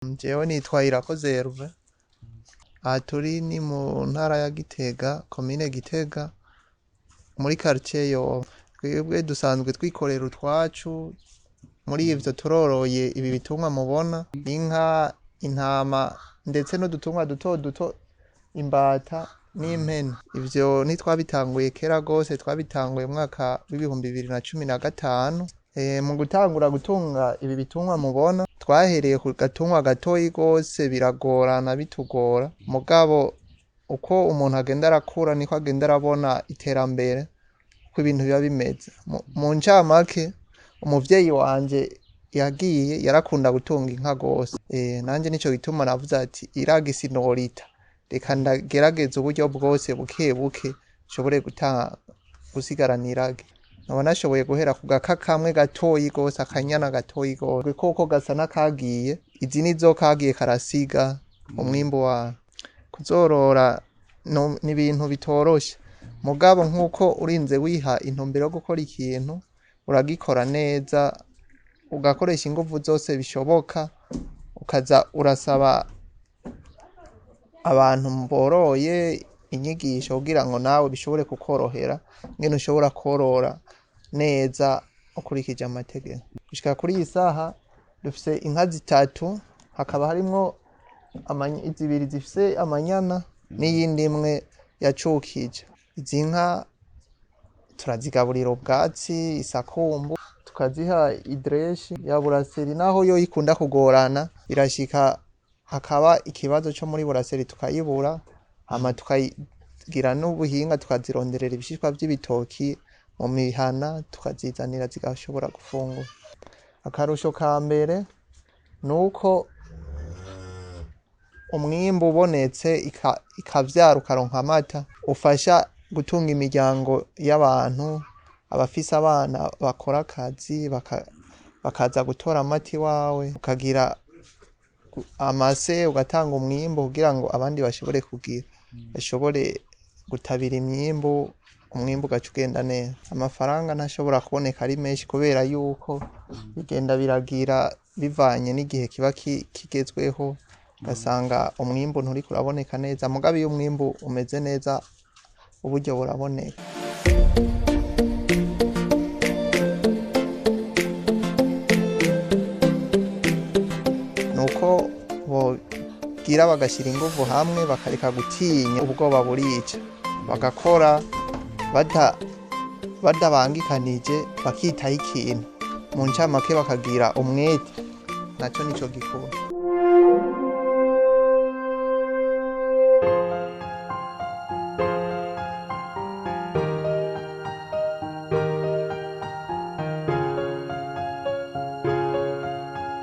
Jewe nitwa Irakoze Herve, aha turi ni mu ntara ya Gitega, komine Gitega, muri quartier Yoba. Twebwe dusanzwe twikorera utwacu, muri ivyo turoroye ibi bitungwa mubona, inka, intama, ndetse n'udutungwa duto duto, imbata n'impene. Ivyo ntitwabitanguye kera gose, twabitanguye mu mwaka w'2015. Mu gutangura gutunga ibi bitungwa mubona, twahereye ku gatungwa gatoyi gose biragorana bitugora, mugabo uko umuntu agenda arakura niko agenda arabona iterambere uko ibintu biba bimeze. Mu ncamake umuvyeyi wanje yagiye yarakunda gutunga inka gose, nanje nico gituma navuze ati iragi sinorita, reka ndagerageze uburyo bwose buke buke nshobore gusigarana iragi. Nkaba nashoboye guhera ku gaka kamwe gatoyi gose, akanyana gatoyi gose, koko gasa n'akagiye, izi nizo kagiye karasiga umwimbu wayo. Kuzorora ni ibintu bitoroshe, mugabo nkuko urinze wiha intumbero yo gukora ikintu, uragikora neza, ugakoresha inguvu zose bishoboka, ukaza urasaba abantu boroye inyigisho kugira ngo nawe bishobore kukorohera ingene ushobora korora neza ukurikije amategeko. Gushika kuri iyi saha dufise inka zitatu, hakaba harimwo zibiri zifise amanyana n'iyindi imwe yacukije. Izi nka turazigaburira ubwatsi, isakumbu, tukaziha idereshi ya buraseri, naho yo ikunda kugorana, irashika hakaba ikibazo co muri buraseri tukayibura, hama tukagira n'ubuhinga tukazironderera ibishishwa vy'ibitoki mu mihana tukazizanira zigashobora gufungura. Akarusho ka mbere nuko umwimbu ubonetse ikavyara ukaronka amata, ufasha gutunga imiryango y'abantu, abafise abana bakora akazi bakaza gutora amata iwawe, ukagira amase ugatanga umwimbu kugira ngo abandi bashobore kugira, bashobore gutabira imyimbu, umwimbu ugaca ugenda neza. Amafaranga ntashobora kuboneka ari menshi kubera yuko bigenda biragira bivanye n'igihe kiba kigezweho, ugasanga umwimbu nturiko uraboneka neza, mugabo iyo umwimbu umeze neza uburyo buraboneka. Nuko bogira bagashira inguvu hamwe, bakareka gutinya, ubwoba burica, bagakora badabangikanije, bakitaho ikintu, mu ncamake bakagira umwete, naco nico gikuru.